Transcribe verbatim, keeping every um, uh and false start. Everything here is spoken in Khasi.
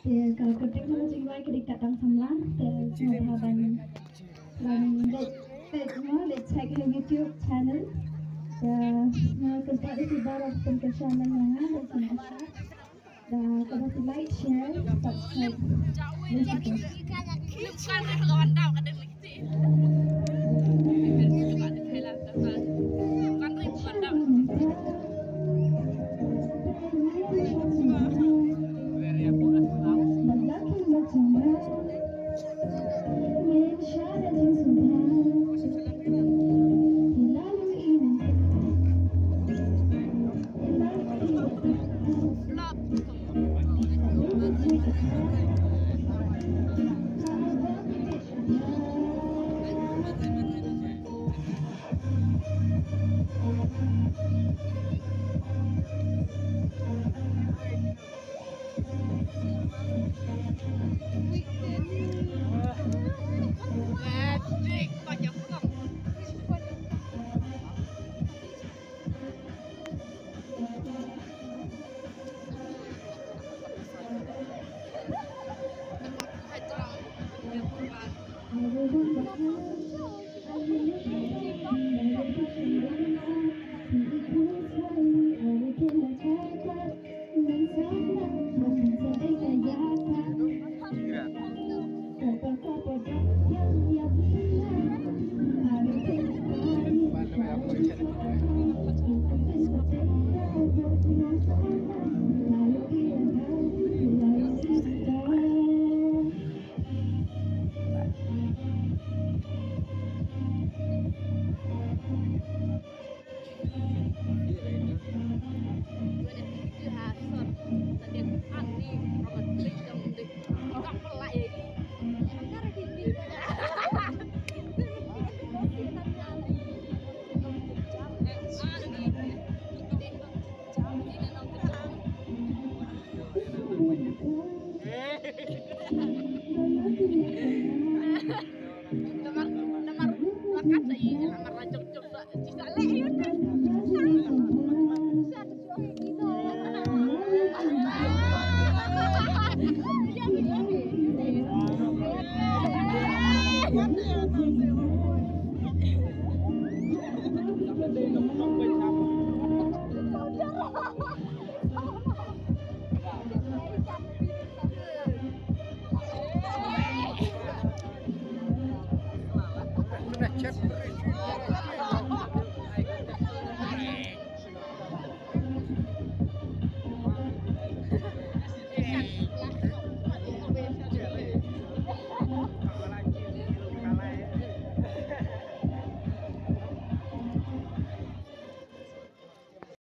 Te ka kyrteng jong ka jingrwai ka dei Kat Tang Samla. Te sngewbha ban, ban leit, leit, no, leit check ha YouTube channel. Te sngewbha kyrpad ïa phi baroh ban pynkyrshan lang ïa nga, ban pynkyrshan. Da kaba phi like, share, subscribe.